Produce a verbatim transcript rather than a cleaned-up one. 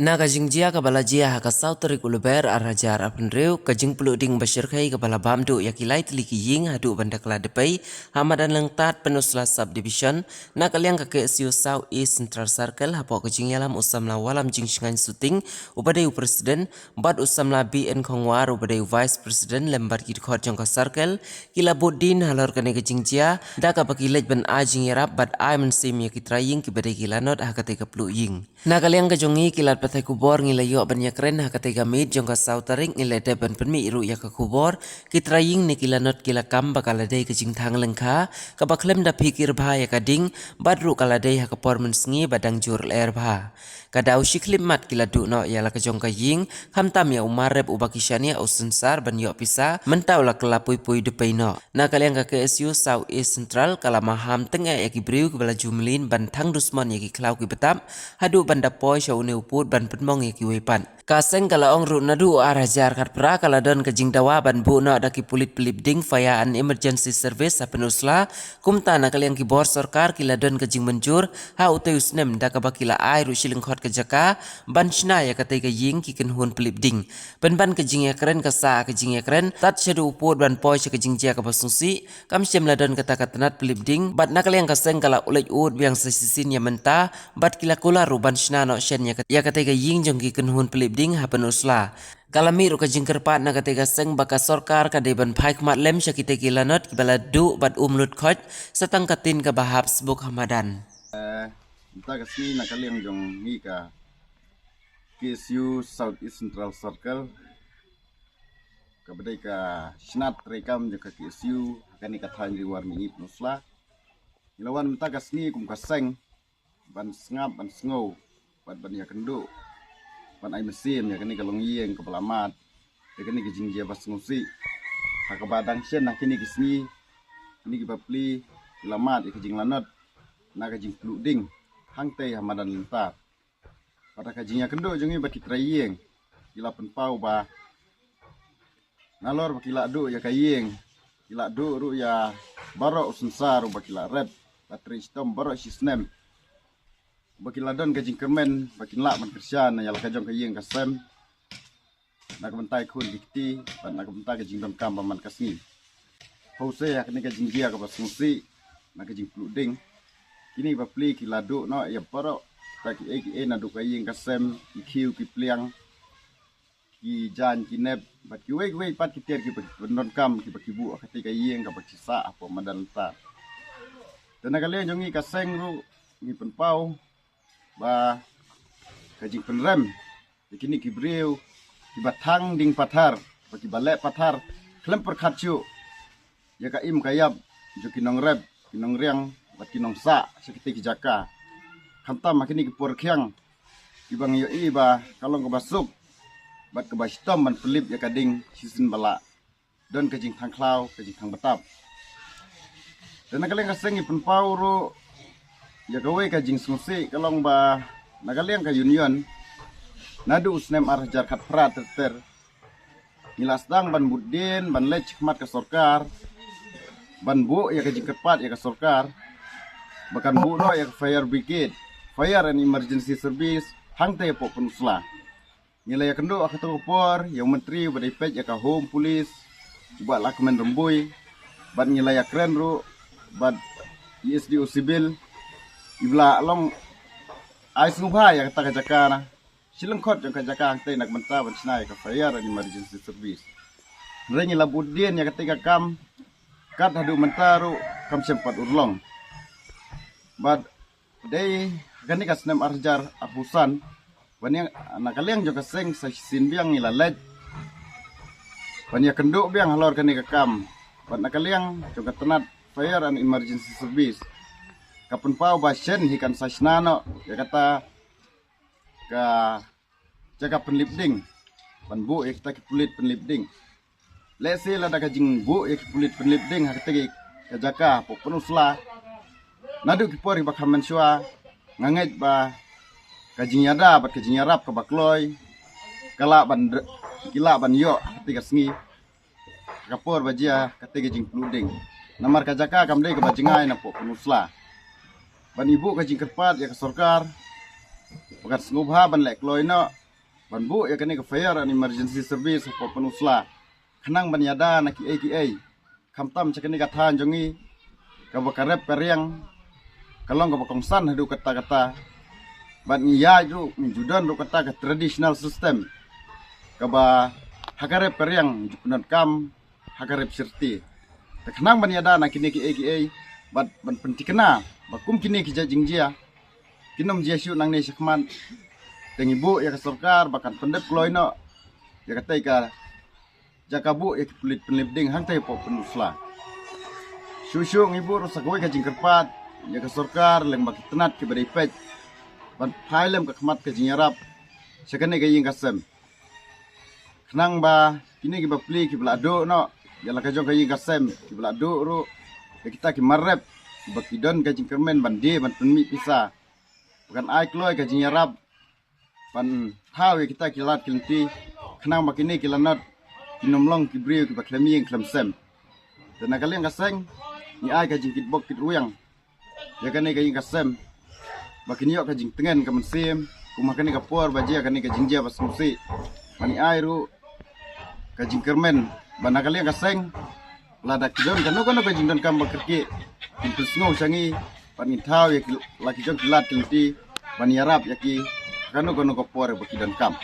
Na ka jingjia kaba la jia ha ka saw tarik u Lber ar hajar arphew hynriew, ka jingpluh ding ba shyrkhei kaba la bam duh ïa ki lai tylli ki ïing haduh ban da ka la dpei ha madan Lyngtad Pynursla Subdivision, na ka liang ka K S U South East Central Circle, hapoh ka jingïalam u samla Wallamjingshngaiñ Suting uba dei u president, bad u samla B N Khongwar uba dei u vice president lem bad ki dkhot jong ka circle, ki la bud dien halor kane ka jingjia da kaba ki leit ban ai jingïarap bad ai mynsiem ïa ki trai ïing kiba dei ki lanot ha katei ka pluh ïing. Na ka liang ka jong ngi ki lad pathai khubor ngi la ïoh ban ïakren ha katei ka miet jong ka saw tarik, ngi la dep ban pynmih ruh ïa ka khubor ki trai ïing ne ki lanot ki la kam ba ka la dei ka jingthang lyngkha kaba khlem da phikir bha ïa ka ding, bad ruh ka la dei ha ka por mynsngi ba dang jur lyer bha. Ka daw shi khyllipmat ki la duh noh ïa la ka jong ka ïing, khamtam ïa u mar rep uba ki shaniah u synsar ban ïoh pisa, mynta u la kylla pui pui dpei noh. Na ka liang ka K S U South East Central ka la maham tyngeh ïa ki briew kiba la ju mlien ban thang dusmon ïa ki khlaw ki btap haduh ban da poi sha une u pud ban pynmong ïa kiwei pat. Ka seng ka la ong ruh naduh u ar hajar khatphra ka la don ka jingdawa ban buh noh da ki pulit pynlip ding, Fire and Emergency Service, ha Pynursla. Kumta na ka liang ki bor sorkar ki la don ka jingmynjur ha utei u snem da kaba ki la ai ruh shi lyngkhot ka jaka ban shna ïa katei ka ïing ki kynhun pynlip ding. Pynban ka jingïakren ka sah ka jingïakren tad shaduh u pud ban poi sha ka jingjia kaba sngewsih, kam shym la don kata ka tnat pynlip ding, bad na ka liang ka seng ka la leit ud biang sa shisien ïa mynta, bad ki la kular ruh ban shna noh shen ïa ka, ïa katei ka ïing jong ki kynhun pynlip ding ha Pynursla. Ka la mih ruh ka jingkyrpad na katei ka seng ba ka sorkar ka dei ban phai khmat lem sha kitei ki lanot kiba la duh bad um lut khoit sa tang ka ktien kaba hap sbuk ha madan. Eh, mynta ka sngi na ka liang jong ngi ka K S U South East Central Circle, kaba dei ka shnat treikam jong ka K S U ha kane ka thaiñ Ri War Mihngi Pynursla. Ngi la wan mynta ka sngi kum ka seng ban sngap, ban sngew, bad ban ïakynduh, ban ai mynsiem ïa kane ka longïing kaba la mad ïa kane ka jingjia ba sngewsih. Ha kaba dang shen ha kine ki sngi, kine ki bapli ki la mad ïa ka jinglanot na ka jingpluh ding hangtei ha madan Lyngtad. Bad ha ka jingïakynduh jong ngi bad ki trai ïing, ki la pynpaw ba nalor ba ki la duh ïa ka ïing, ki la duh ruh ïa baroh u synsar uba ki la rep, la trei shitom baroh shi snem. Ba ki la don ka jingkyrmen ba kin lah ban kyrshan ïa la ka jong ka ïing ka sem na ka bynta ki khun ki kti bad na ka bynta ka jingdonkam ba man ka sngi. Hynrei ha kane ka jingjia kaba sngewsih na ka jingpluh ding, kine ki bapli ki la duh noh ïa baroh kita kiei kiei naduh ka ïing ka sem, ki khiew ki pliang, ki jaiñ ki nep bad kiwei kiwei pat ki tiar kiba ki pyndonkam kiba ki buh ha katei ka ïing kaba ki sah hapoh madan Lyngtad. Te na ka liang jong ngi ka seng ruh ngi pynpaw ba ka jingpynrem ïa kine ki briew kiba thang ding pathar, ba kiba leh pathar khlem pyrkhat shuh ïa ka im ka ïap jong ki nongrep, ki nongriang bad ki nongsah sha kitei ki jaka. Khamtam ha kine ki por khiang kiba ngi ïohi ba ka long kaba suk bad kaba shitom ban pynlip ïa ka ding shisien ba lah don ka jingthang khlaw, ka jingthang btap. Te na ka liang ka seng ngi pynpaw ruh ïa kawei ka jingsngewsih, ka long ba na ka liang ka union naduh u snem ar hajar khatphra ter ter ngi la sdang ban bud dien ban leit shakhmat ka sorkar ban buh ïa ka jingkyrpad ïa ka sorkar ba kan buh noh ïa ka fire brigade, fire and emergency service, hangtei hapoh Pynursla. Ngi la ïakynduh ha kato ka por ïa u myntri uba dei peit ïa ka Home Police u Bah Lahkmen Rymbui, bad ngi la ïakren ruh bad i S D O Civil, iba la long ai sngewbha ïa kata ka jaka na shi lyngkhot jong ka jaka hangtei na ka bynta ban shna ïa ka fire and emergency service. Hynrei ngi la bud dien ïa katei ka kam, kat haduh mynta ruh kam shym pat urlong. Bad dei ha kane ka snem ar hajar arphew san, ban ïa, na ka liang jong ka seng sa shisien biang ngi la leit ban ïakynduh biang halor kane ka kam. Bad na ka liang jong ka tnat fire and emergency service ka pynpaw ba shen hi kan sa shna noh ïa kata ka jaka pynlip ding ban buh ïa kita ki pulit pynlip ding. Lehse lada ka jingbuh ïa ki pulit pynlip ding ha kata ka jaka hapoh Pynursla naduh ki por kiba kham mynshuwa, nga ngeit ba ka jingïada bad ka jingïarap kaba kloi ka lah ban, ki lah ban ïoh ha kata ka sngi, ka por ba jia kata ka jingpluh ding. Namar ka jaka kam dei kaba jngai napoh Pynursla. Ban ïa buh ka jingkyrpad ïa ka sorkar Kan sngewbha ban leh kloi noh ban buh ïa kane ka fire and emergency service hapoh Pynursla, khnang ban ïada na kiei kiei, khamtam sha kane ka thaiñ jong ngi kaba ka rep ka riang ka long kaba kongsan haduh katta katta. Bad ngi ïaid ruh, ngi ju don ruh kata ka traditional system kaba ha ka rep ka riang ngi ju pyndonkam ha ka rep shirti. Te khnang ban ïada na kine kiei kiei bad ban pynthikna ba kum kine ki jait jingjia kin ym jia shuh nangne shakhmat, te ngi buh ïa ka sorkar ba kan pyndep kloi noh ïa katei ka jaka buh ïa ki pulit pynlip ding hangtei hapoh Pynursla. Shuh shuh ngi buh ruh sa kawei ka jingkyrpad ïa ka sorkar lyngba ki tnat kiba dei peit ban phai lem ka khmat ka jingïarap sha kane ka ïing ka sem, khnang ba kine kiba plie kiba la duh noh ïa la ka jong ka ïing ka sem, kiba la duh ruh ïa kita ki mar rep kiba ki don ka jingkyrmen ban die ban pynmih pisa, ba kan ai kloi ka jingïarap ban thaw ïa kita ki lad ki lynti, khnang ba kine ki lanot kin ym long ki briew kiba khlem ïing khlem sem. Te na ka liang ka seng ngi ai ka jingkitbok kitrwiang ïa kane ka ïing ka sem ba kin ïoh ka jingtngen ka mynsiem kum ha kane ka por ba jia kane ka jingjia ba sngewsih. Ba ngi ai ruh ka jingkyrmen ba na ka liang ka seng lada ki don kano kano ka jingdonkam ba kyrkieh, kin pynsngew sha ngi bad ngin thaw ïa ki la ki jong ki lad ki lynti ban ïarap ïa ki kano kano ka por ba ki donkam.